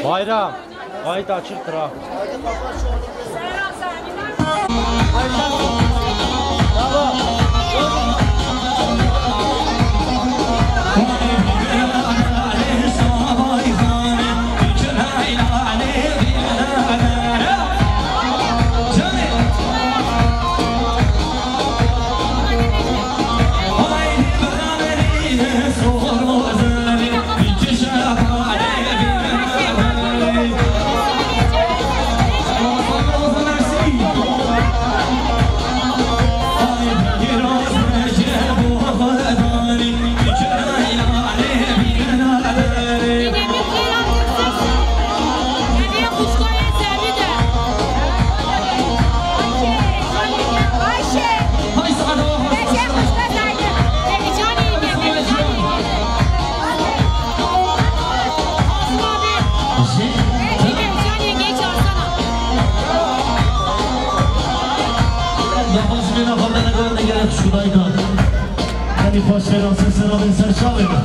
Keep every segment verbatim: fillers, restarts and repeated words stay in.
Bayram, ay da açık kral. Daxwazimê naxwe me negore negere tişkudayî da. Tenî xweş fêran ser ser avên ser çavê me.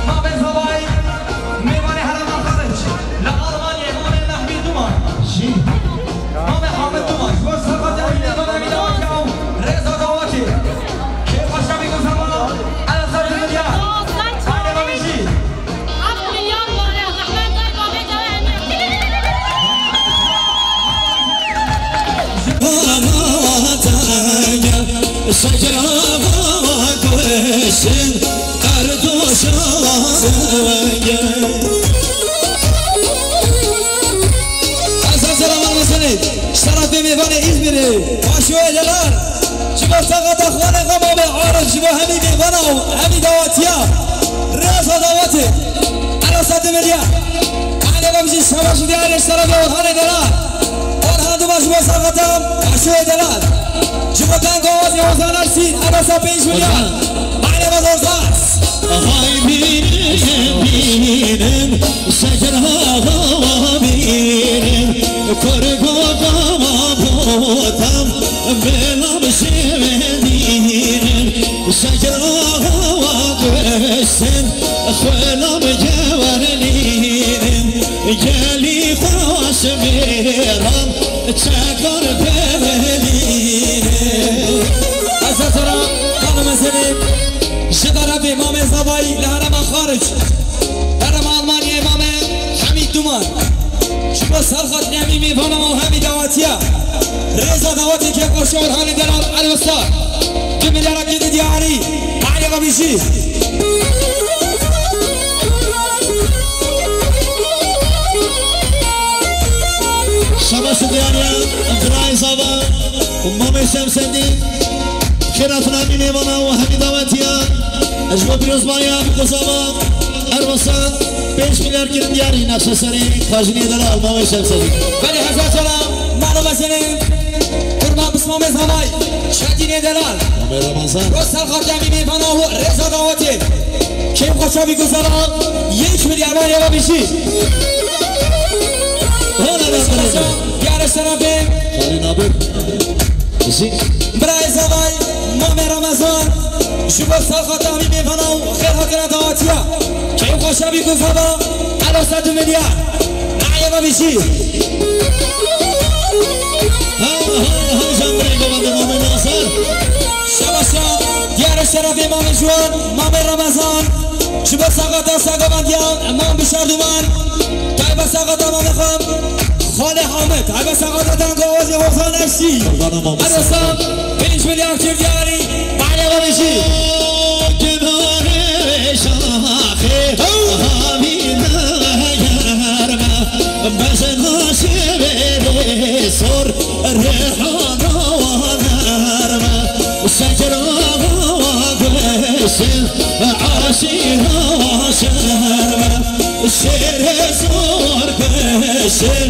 Mamê Zavayî, mêvanê herêma Xaric, li Almanyayê, mamê Mehmî Duman. Jî. Mamê Hamid Duman, ji bo serxwediyarî mêvan Emîn Awatiya û rêza dawetê. Kêfxweş be ku zema, el ser di milyar. Aile ve bijî. Heft milyar were, rehmet dayê babê dayê Emîn. Ezan selam almasene. Şerefê mêvanê Îzmîrê. Paşoyê delal. Ji bo saxata xanê xwe mamê Arif, ji bo hemî mêvana û hemî dawetiya. Rêza dawetê. Erasa di milyar. Aile ve bijî şebaş diyarê şerefê Orhanê delal. Orhan Duman ji bo saxata Paşoyê delal. Ji bo deng awazê Ozan Ersîn, Erasa pênc milyar. Aile ve Zorzas. Hay bînin, bînin, şecera bînin, kurgo gama botam, belam şevendînin, şecera wa guşin, xwelam gewerlînin, gelî xweş mêran, çekar bevelînin. Ez ez ora, xanime Zenê, ji tarafê mamê Zavayî li herêma Xaric, herêma Almanyayê, mamê Hemîd Duman. Ji bo serxwediyarî mêvana û hemî dawetiya. Rêza dawetê kêfxweşa Orhanê delal Elwestar. Du milyara kêdî diyarî. Aile ve bijî. Şebaş diyariya birayê Zava û mamê Şemsedîn. Xêr hatin hemî mêvana û hemî dawetiya. Ji bo pîrozbaya Biko Zava. Erwasa pênc milyar kirin diyarî nexşe serî xajinê delal mamê Şemsedîn. Belê hezar selam, mano mesenê. Kurban bismamê Zavay, Şedînê delal. Mamê Ramazan. Rostel Xartemî mêvana û rêza dawetê. Kêm xweşa bî guzara, yek milyar maliye ve bijî. Hona da Diyare şerefê. Xarî nabir. Bijî. Birayê Zavay, mamê Ramazan. Ji bo saxa tamî mêvana û xêr hatina dawetiya. Kêm xweşa bî guzara, Erwasa du milyar. Nayê ve bijî. Ha, ha, ha, jan birê govende mamê Nasir. Şebaşa, diyare şerefê mamê Ciwan, mamê Ramazan. Ji bo saxata sagovan diyan, mam Bişar Duman. Taybe saxata mamê xwe, Xalê Hamid. Taybe saxata dango wazê Hozan Eşî. Qurbanê mamê Erwasa, pênc milyar kir diyarî, bale ve bijî. Kenarê şaxê, havî digerme, bezena şevê sor, rêhana wanerme, şecera wa gulşin, aşîra şerme, şêrê zor gulşin,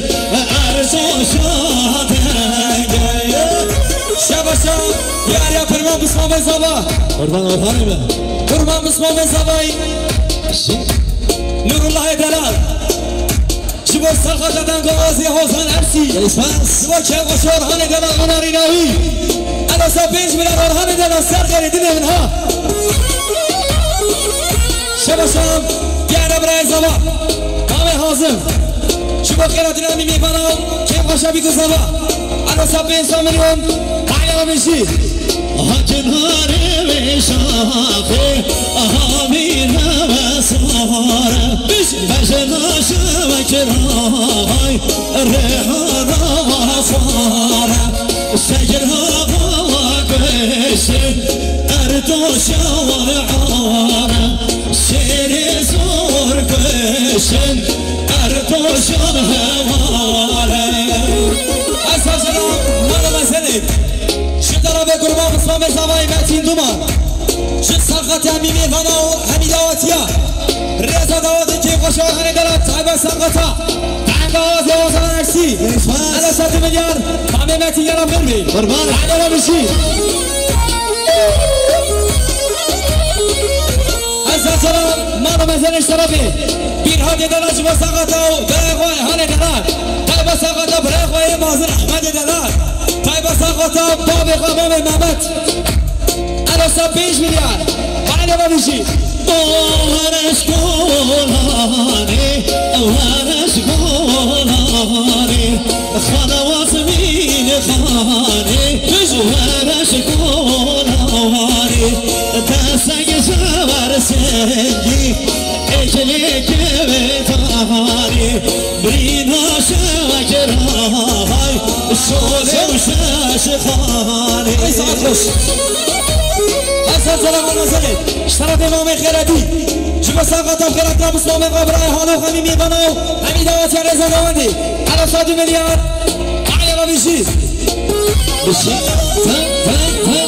erzo şadenge. Şebaşa, diyariya Kurban Bismamê Zava. Kurban Orhanê be. Kurban Bismamê Zavayî. Nurullahê Delal. Ji bo serxata dango wazê Hozan Ersî. Esas. Ji bo çev û şor hanê delal onarîna wî. Rasa pênc milyar Orhanê de la ser xêrê dilê min ha. Şeva şam, gere birayê zava. Kamê hazir. Ji bo xêra dilê min mêvana û kêf xweşa bî ku zava. Rasa pênc sed milyon. Payla min jî. Hacinarê wê şaxê, aha mîna ve sare. Bejna şevek ray, rêhana xware. Segir hava kuşin, erdoşan are. Şêrê zor kuşin, erdoşan hevare. Ez hezira mala mezelê. Ji tarafê kurban Bislamê Zavayê Metîn Duman. Ji serqetê hemî mêvana û hemî dawetiya. Rêza dawetê kêfxweşa Orhanê Delal, tayba serqeta. Tayba awazê Ozan Ersî. Ela sed milyar. Tamê Metîn yara mir bî. Qurban. Hadi ola bijî. Ez hezara mala mezelê şerefê. Bîrhadê Delal ji bo serqeta û birayê xwe Hanê Delal. Tayba serqeta birayê xwe yê mezin Ehmedê Delal. Tayba serqeta babê xwe Mamê Mehmet. Elo se pênc milyar. Bana ne babişi? O wereş kolanê, wereş kolanê, xana wazmîn xanê, wereş kolanê, desek ji wer sengî, êkilê kevê tarê, birîna şewek ray, şolê û şeş xanê. Ey saet xweş. Eser selam olmasene. Şerefê Mamê Xêretî. Ji bo saxata xêret ra Bislamê xwe birayê Halo Xemîmê bana û hemî dawetiya rêza dawendê. Ela sed milyar. Aya Rabî jî. Bişî. Te, te, te.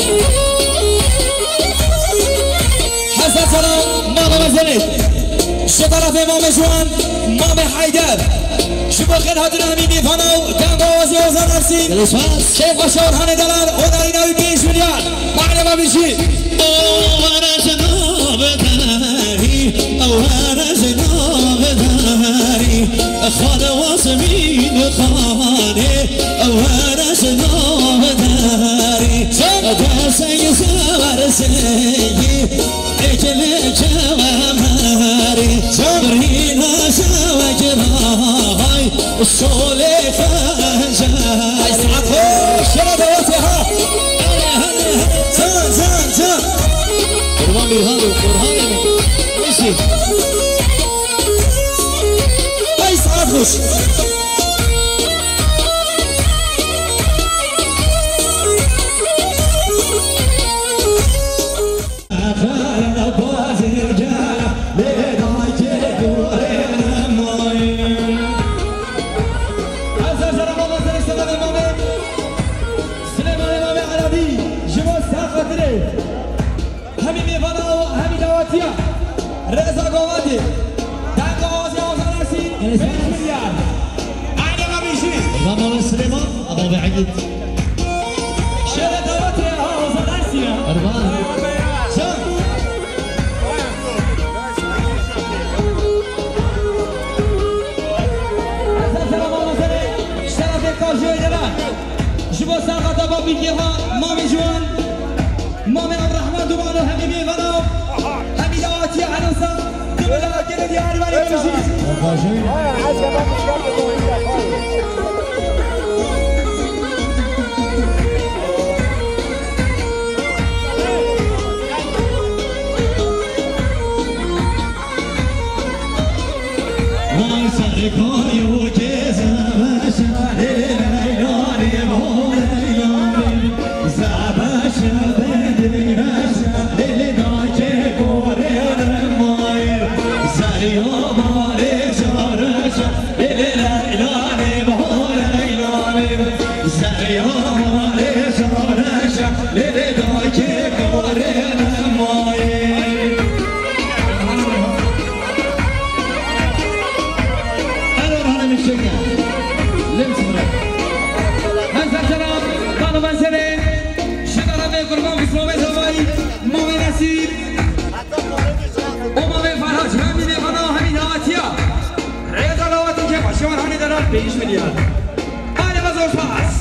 Hezar selam, mala mezelê. Ji tarafê Mamê Ciwan, Mamê Heyder. Ji bo xêr hatina hemî mêvana û deng awazê Ozan Ersî. Gelê spas. Keyf xweşa Orhanê Delal, odarîna wî pênc milyar. Mala Mamê jî. O wereş navdarî, o wereş navdarî. Xane wazmîn xanê, wereş navdarî. Deseng sewer sengî, êkilê kewemerî. Birîna şewek ray, şolê xencer. Ay saet xweş, şeref dawetê ha. Hele, hele, hele. Can, can, can. Kurban Birhan û Orhanê min. Neyse. Ay saet xweş. Hemî mêvana û hemî dawetiya. Rêza Govendî. Deng awazê Ozan Ersî. Pênc milyar. Aile Mabîşî. Mama ve Süleyman. Ama ve Egit. Şöyle dawetê Ozan Ersî ya. Erman. Can. Şerefê Kajê Dere. Ji bo serqeta babî kêfa Mamê Ciwan. Mamê Abdurrahman Duman û hemî mêvana û hemî dawetiya Enosa, di milyar kene diyarî berê bimijî. Vay serê karî û kêze beşe, ê Leylanê, ho Leylanê. Ze beşe, bê dî beşe, ê lê nakê gorê remayê. Zerya malê careşe, ê lê Leylanê, ho Leylanê. Zerya malê careşe, ê lê nakê gorê remayê. Alo, hana min çeke. Lem sifre. Hezar selam, bano ben sene. Şikara ve kurban Bismillah ve zavayı. Mame Nasir. O Mame Farhac, hem bir bana hem bir davatiya. Reza davati ke başıvan hani deral beş milyar. Hadi mazor pas.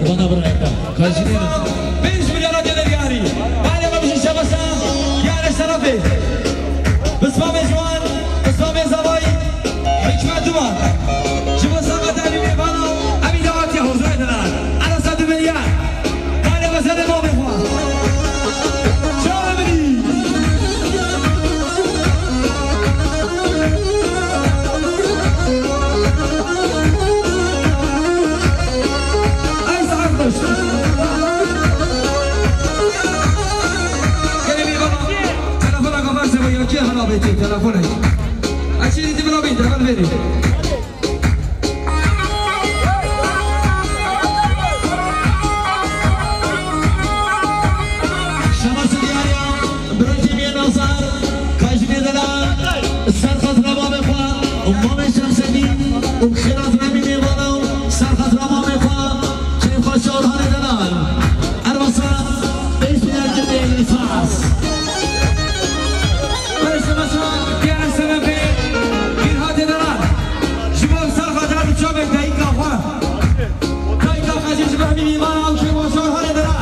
Bana bırak. Kaçınıyorum. Pênc milyara gelêr yarî. Hadi bak, şemasî. Yarî şerefê. Bismamê ciwan, bismamê zavayî. Hikmet Duman. Ji bo saxeta wî mêvana û em î dawetiya huzurê dinan. Erasa du milyar. Hadi be serê mamê xwe. Çawa minî? Ay, saat baş. Gelin bir baba. Telefona kaparsa bu yakıyor, hala bekliyor. Telefon et. Açın, iti bana bir telefon verin. Şemasî diyariya, biracê min Nazar, Kajimê Delal, ser xatira mamê xwe, mamê Şemsedîn û xêrat Remî mêvana û ser xatira mamê xwe, keyf xweş Orhanê Delal. Erbasa, pêş milyar girê Îlfaz. Beşe beşe, diğer sebebi, bir hadi Delal. Ji bo ser xatira bi çavê dayika xwe. Dayika Xecê ji bo hemî mîvan û kêf û şor hale dera.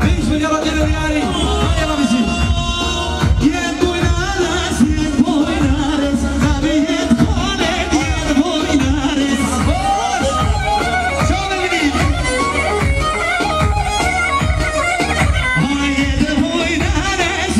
Pênc milyara tê deriyarî. Hale bavêjî. Yek boynares, yek boynares, tabi yek xole, yek boynares. Çawa bibînî? Ay yek boynares.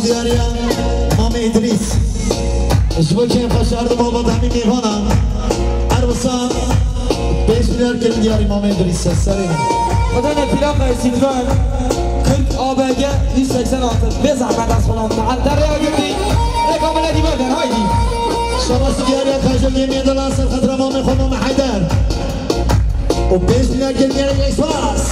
Diyariya Mamê Îdrîs. Ji bo kêm xweşardin baba hemî mêvanan. Her wisa pênc milyar kirin diyarî Mamê Îdrîs. Serê min. Xwedê ne plaka Citroen kırk A B G yüz seksen altı. Bê zehmet ez xulam. Derya girdi. Reka min nedî berden. Haydi. Şabas diyariya Kajo Gemiye Dalan ser xatira Mamê xwe Mamê Heyder. û pênc milyar girmiyerek Express.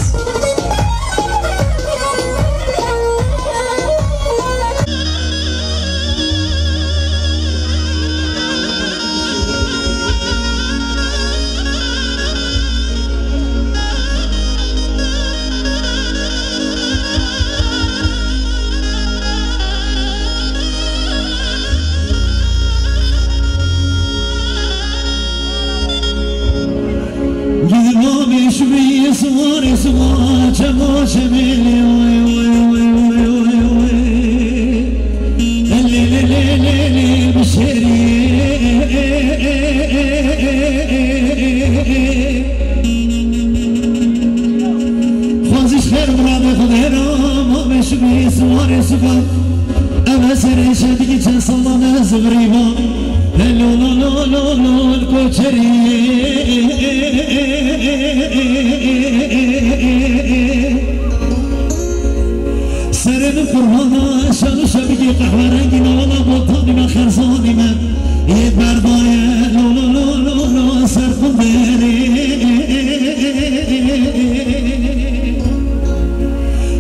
Gidma meşbî suwarê suwa çema çemêlê oy oy oy oy oy oy. Lê lê lê lê lê bişêrî. Xwazîş xêr miradê Xwedê ra ma meşbî suwarê suwa. Eve serê şedikî çend salan ez girîba. He lo lo lo lo lo koçerî. Serê min qurbana şan û şebikî qehwerengî navana botanî me xerzanî me. Yê berdaye lo lo lo lo lo ser xunderê.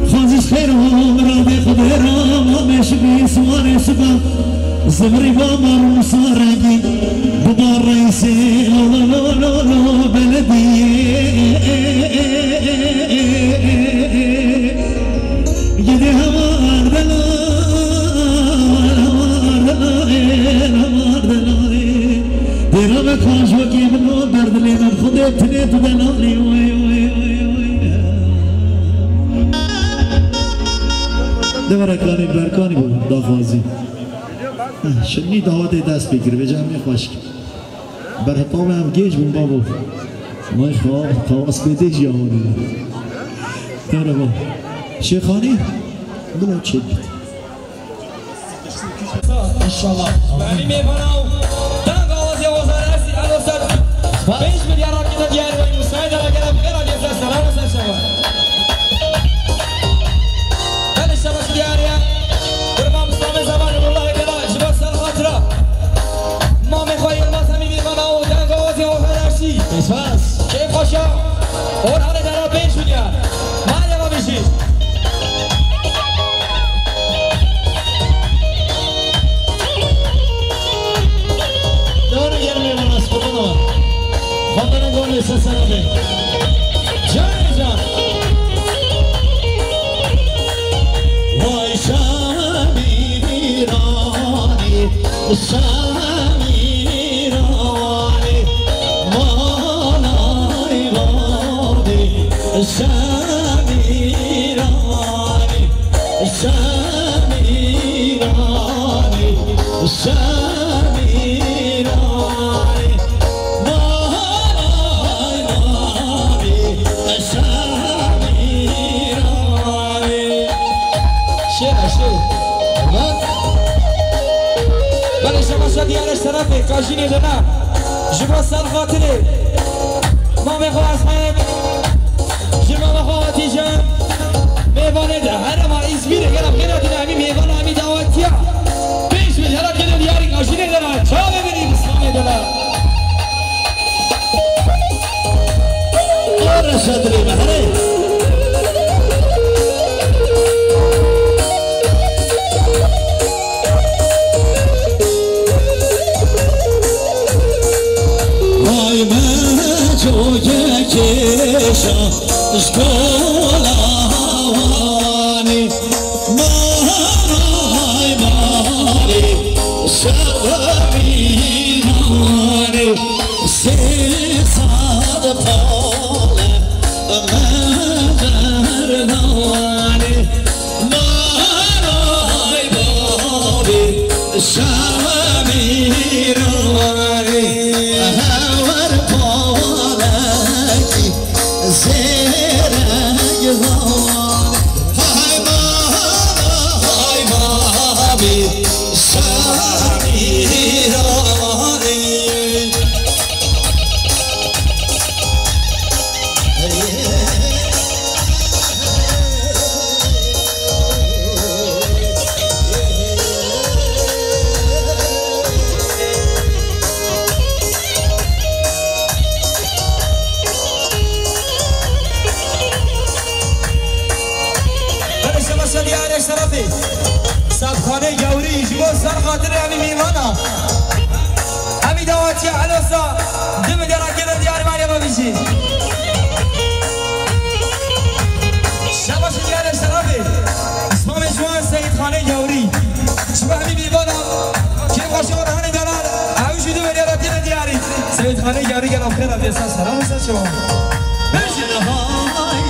Xwazîş xêr ho miradê Xwedê ra ma meşibî siwarê şiba. Zivirî ba mar û sarengî biba reysê lo lo lo lo lo belediyê. Gidê hemar delal, hemar delal, hemar delal. Dêra me kaş wekî min o berdilê me Xwedê tinê tu delalî. Oy, oy, oy, oy. Deverekanî berkanî bû daxwazî. Şinî dawetê dest pê kir, vêca em ê xweş. Berhetamê em gêj bûn babo. May xawa, xawa spêdê jî awanî. Merhaba. Şêxanî, bila çêbit. İnşallah. Benim evana o. Danga ozi ozaresi alosat. Beş milyar hakkında diğer oyun. Müsaade ve gelen bir hadi sen selam sen selam. Belê şebaş diyariya. Qurban Mustafa Zaman, Nurullah Gela, ji bo ser xatira Mamê xwe Yilmaz Hemîdî Xana û deng awazê Omer Erşî. Esas. Keyf xweşa. Orhanê dera pênc milyar. Maliye babişî. Doğru gelmeye bana, Spotana. Xwendina Gorlê ser sera be. Can can. Vay Şamîranê, Şamîranê, manay babê, Şamîranê, Şamîranê, Şamîranê. Nanay navê Şamîranê. Şêr e, şêr. Belê şebaşa diyarê şerefê, kajînê dina. Ji bo ser xatirê Mamê xwe Esmed. Ji bo xwe Hatice. Mêvanê de herema Îzmîrê gela xêra dîna hemî mêvan hemî dawetiya. Pênc milyara gelo diyarî kajînê dina. Çavê min Îslamê dina. Ore şedrê me, herê. Vay me coge kêşa ji kola Wanê. Manay malê Şamîranê. Sê sed pale me ver nanê. Manay babê Şamîranê. Hewer palekî zêrek zanê. Hay manay, hay manay. Dewletxanê yarî gel afrêna dêsa selam ser çawa. Bejin hay